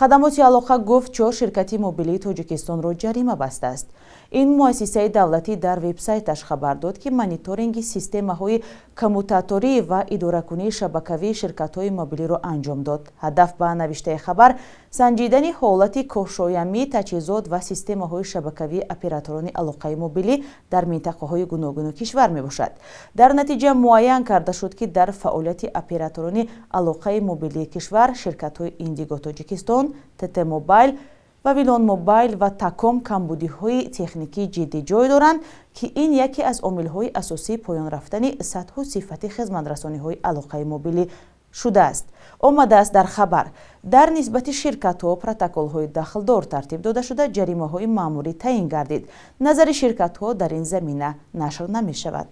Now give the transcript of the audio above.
Хадамоти алоқа гуфт, чор ширкати мобилии Тоҷикистонро ҷарима бастааст. Ин муассисаи давлатӣ дар вебсайташ хабар дод, ки мониторинги системаҳои коммутаторӣ ва идоракунии шабакавии ширкатҳои мобилиро анҷом дод. Ҳадаф, ба навиштаи хабар, санҷидани ҳолати кошоямии таҷҳизот ва системаҳои шабакавии операторони алоқаи мобилӣ дар минтақаҳои гуногуни кишвар мебошад. Дар натиҷа муайян карда шуд, ки дар фаъолияти операторони алоқаи мобилии кишвар, ширкатҳои Индиго Тоҷикистон, ТТ Мобайл, Вавилон Мобайл ва Таком, камбудиҳои техникии ҷиддӣ ҷой доранд, ки ин яке аз омилҳои асосии поён рафтани сатҳу сифати хизматрасониҳои алоқаи мобилӣ шудааст, омадааст дар хабар. Дар нисбати ширкатҳо протоколҳои дахлдор тартиб дода шуда, ҷаримаҳои маъмурӣ таъин гардид. Назари ширкатҳо дар ин замина нашр намешавад.